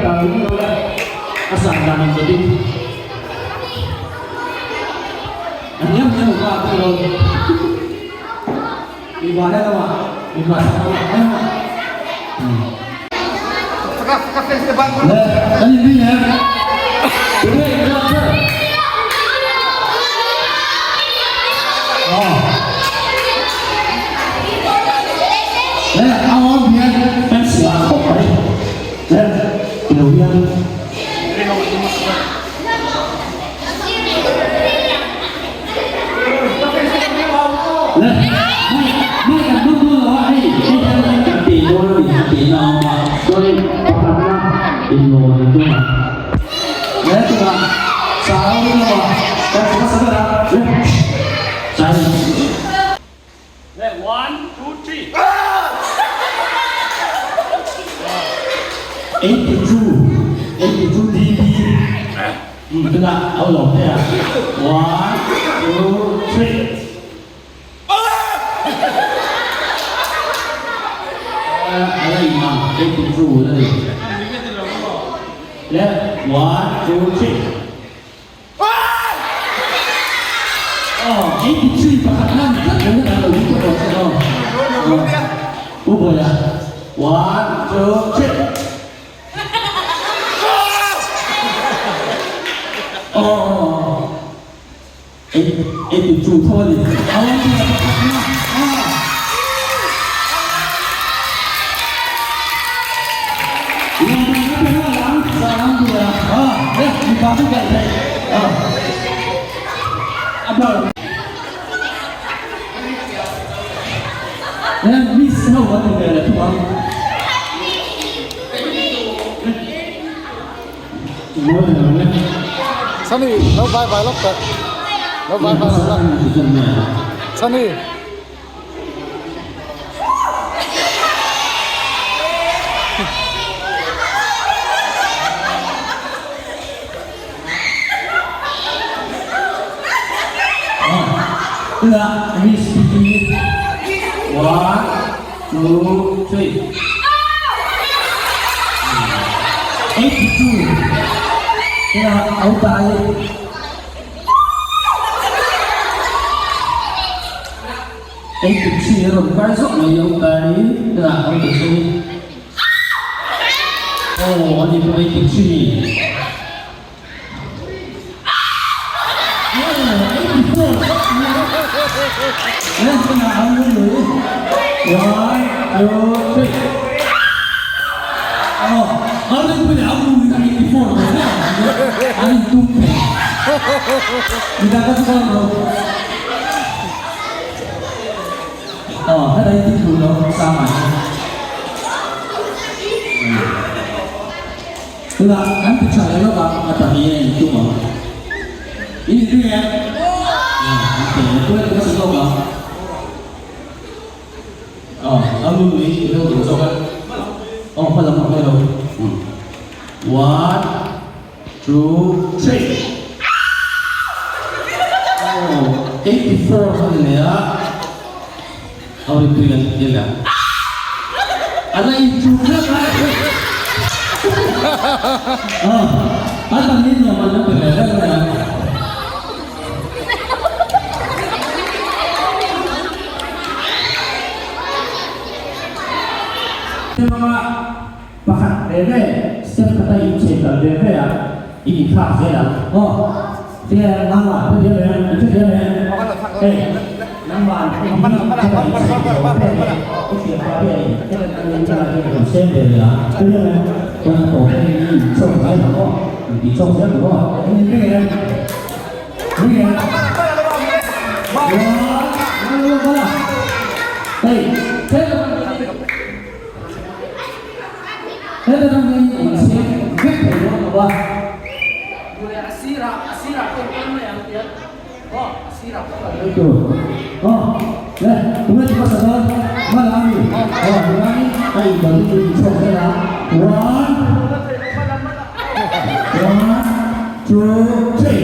ta lo lo le. A san dan in bik. A niam niam ka ta lo. Mi ba le lo mi ba sa lo. Le, kan in ring em? Tunge in ring ber? Oh. Le, a awm hian pencil ah khawp mai. Le, i lo hian. Le, mai, mai kan hmang dawn lo a, hei, hei hian kan tih dawn a ni, a tihna a awm a. Chuanin pakhatna inlawn an tum a. Le, tunah Sangau ring lamah kan ti hmasa ber a, le, silence. Le, one, two, three. 82, 82 dB. Tunah a lo hle a, one, two, three. A la inang 82 la ni. Le, one, two, three. Aw, 83 pakhat nan tlat mai hian an lo ding tawh che aw. U Bawiha, one, two, three. Aw, 82 tho a ni. Aw, pakhat na. Sunny, lo vai vai lawk teh. Lo vai vai lawk la. Sunny. Tuna miss titi one two three 82 tuna autai. 83 a rawn kar zawk mai lo kai tunah a rawn thleng aw ani pawh 83 aw 84 le tunah a rawn lui one two three aw a rawn pui leh a mui a 84 tawh an intum thei midang ka chu ka lo. Aw helai tih tur lo sang ah hian tunah kan ti tha leh lawk a a pahnih a intum ang in inring em an ti leh tuna ti hmasa zawk ang aw a lu lui i lo duh zawk a aw hma lam ang hei lo one Two, three. Oh, 84 kha ni leh a. Au ri pui an ti leh a. A la in chu tlat a. Oh, a dang in nuam an lo pe ve vek mai a. Pakhat ve ve, step khata in chei kal ve ve a, i inthlak zel ang. Aw, tia nangmah ka hria ve, i hre hria ve. Hei, nangmah an hei hi khata in chei zo ve ve, i hria pa ve a ni. Hei kan sem ve leh a, ka hria ve. Chuan a tawp hei i inchawk zel ang aw, in tih chawk zel ang aw. Eng in ring em? Ring em? Hei, Heta tang hian in chheng vek thei dawn lo a. Tur aw le tunge ti hmasa dawn hmala a mi aw tunlaiin a inbal hi chu in chhuak zel a one one two three.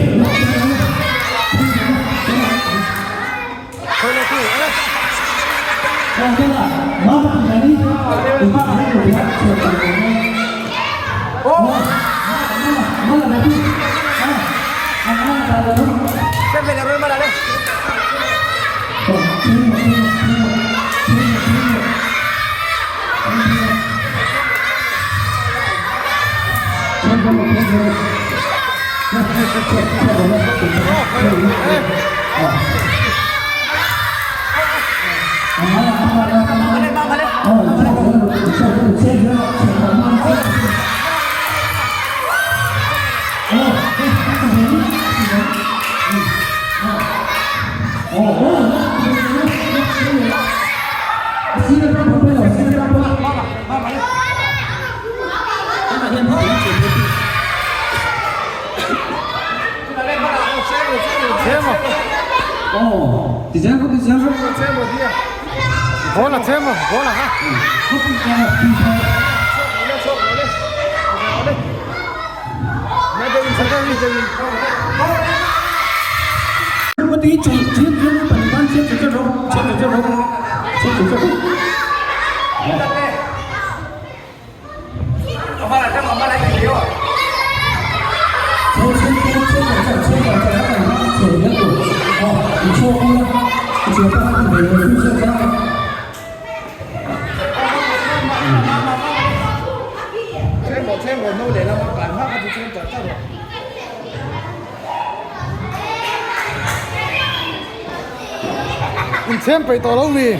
Inchhem peih tawh lo mi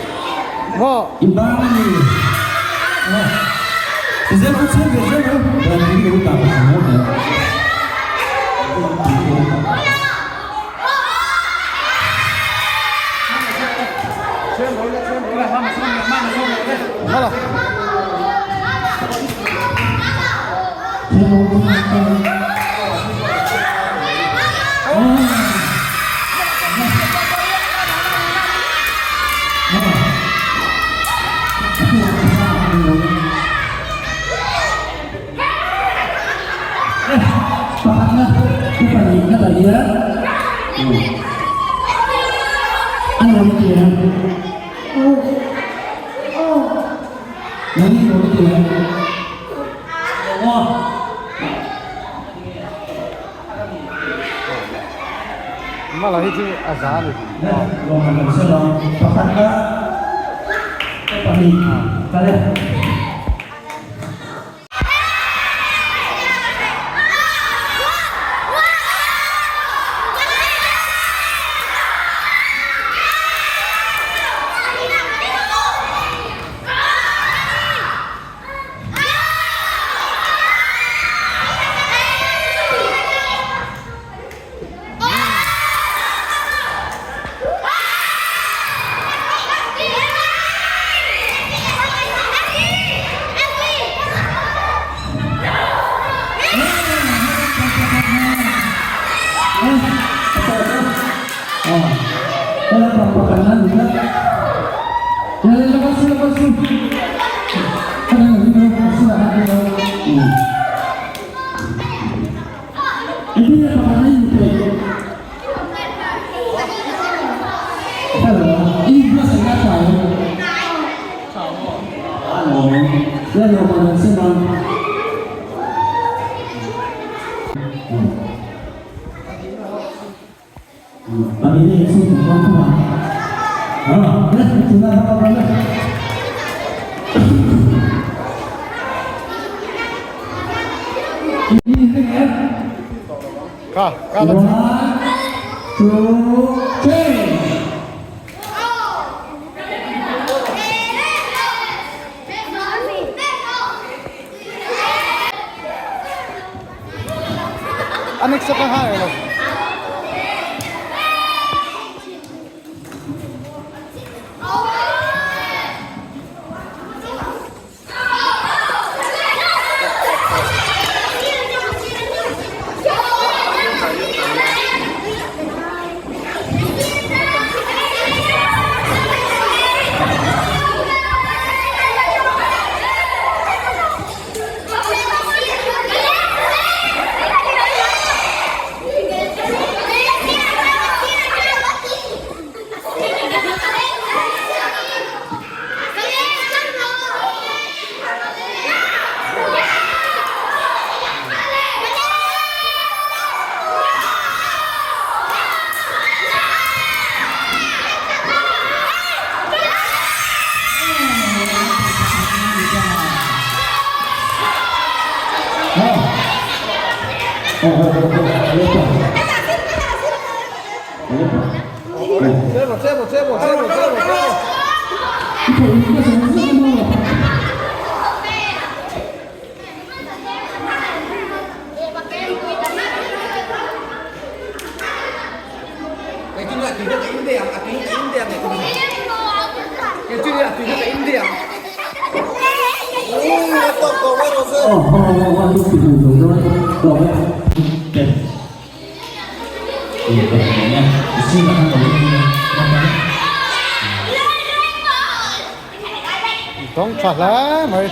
maw? Hala. Mala hi chu a za a ni. Kha, kha la chu. A next step a hai lo. Dawng tha hle mai.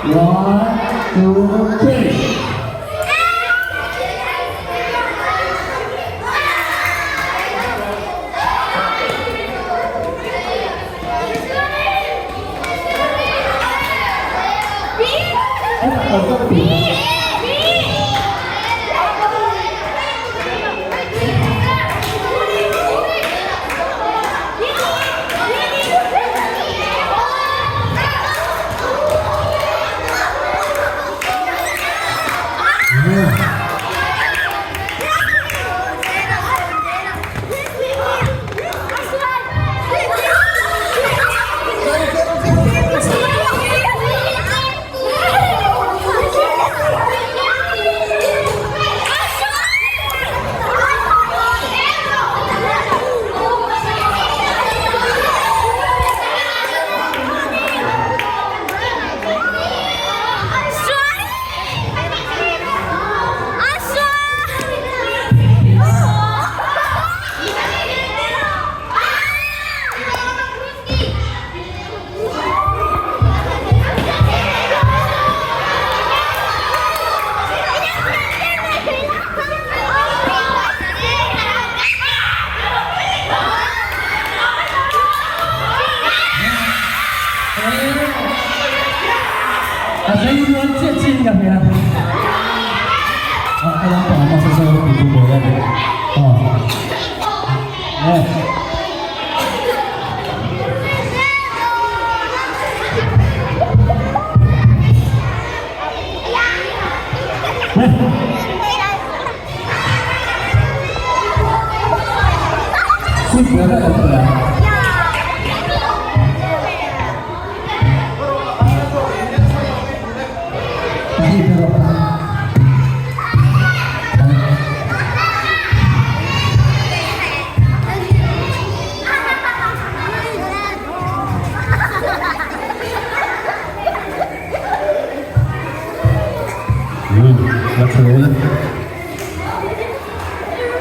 One, two, three. A zei rual chiah chiah in ka hria. A a lampang a hmasa zawk a ti bawi a ni. Aw. Super a awm.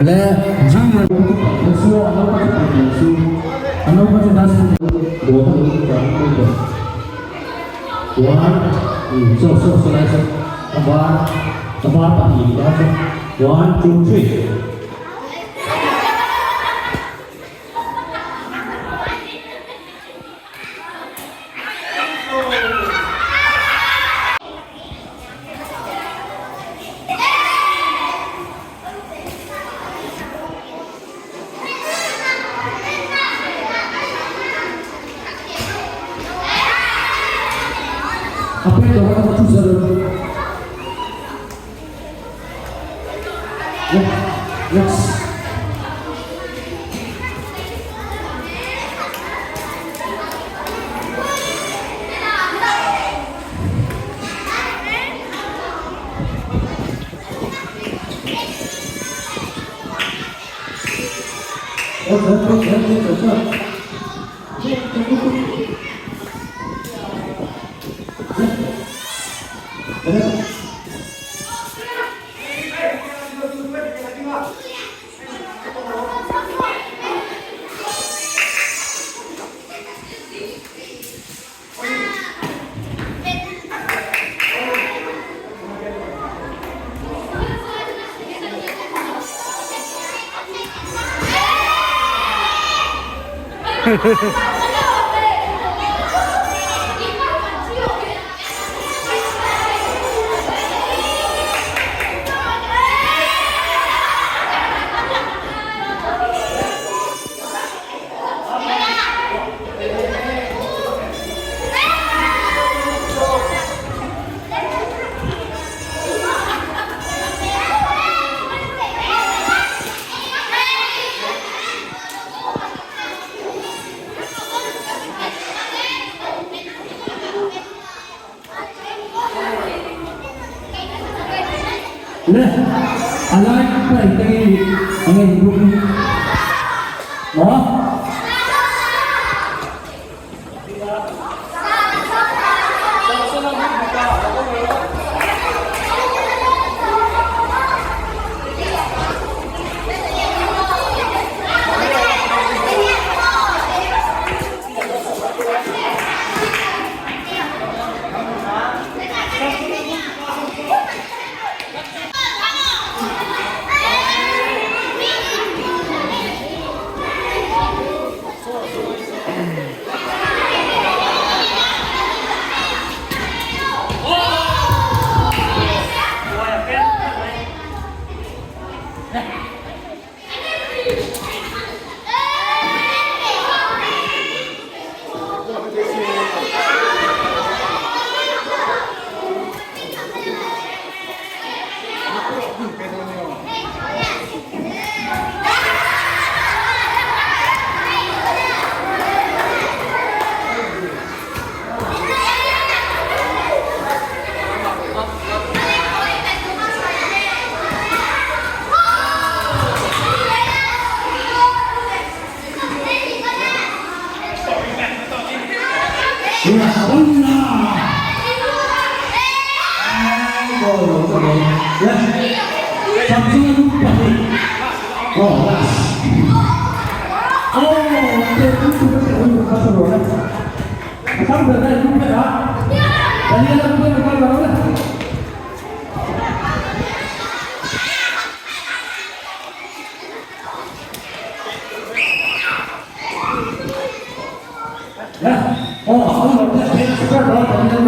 Le junior One, so so so lai so a var a var pahnih ta so one two three. Aperto guarda chiusa Yes. Le, a lai ka in te nge eng nge in group hi? Maw?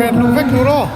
Pet hlum vek tur aw.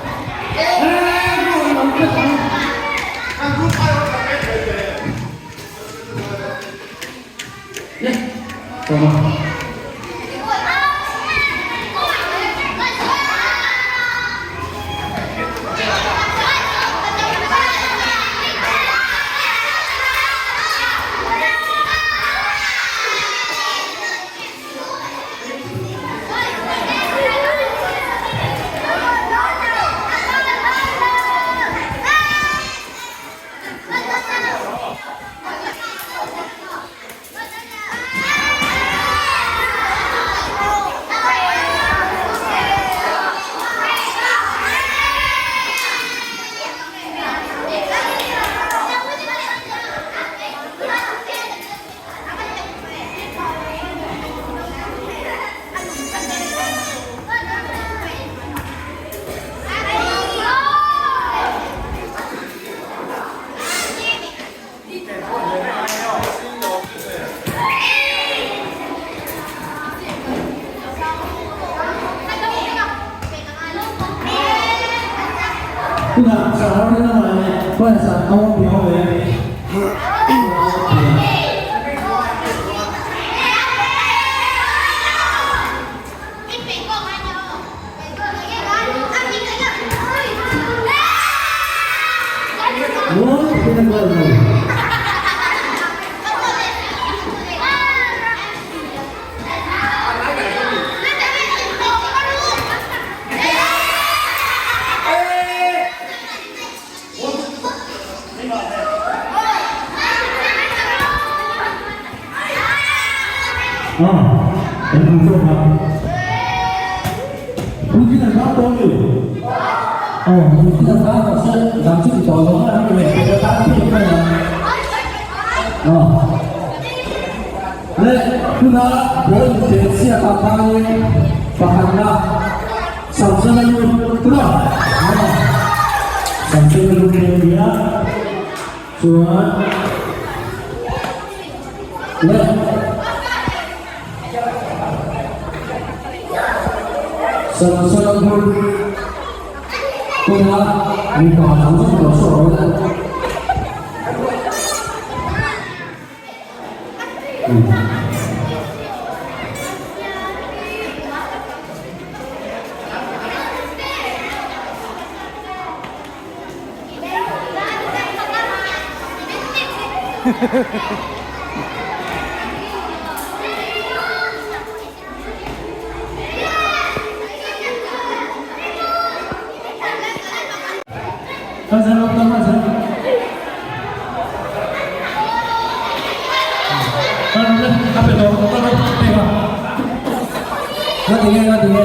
Ngati nge ngati nge?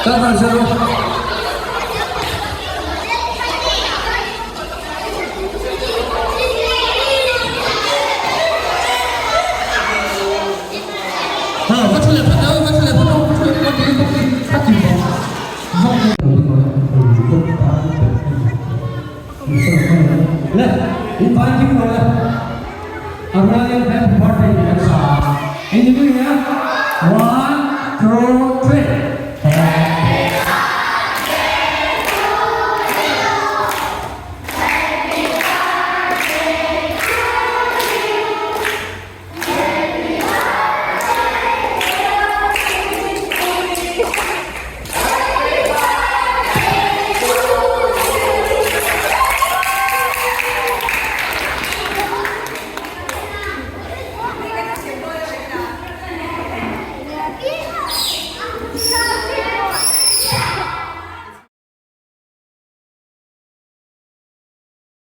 Kal dan se rawh. Ha, va thu leh phawt teh u, va thu leh phawt u, va thu leh phawt u, va ti bawk. Le, in vai kim lo le. A rualin happy birthday.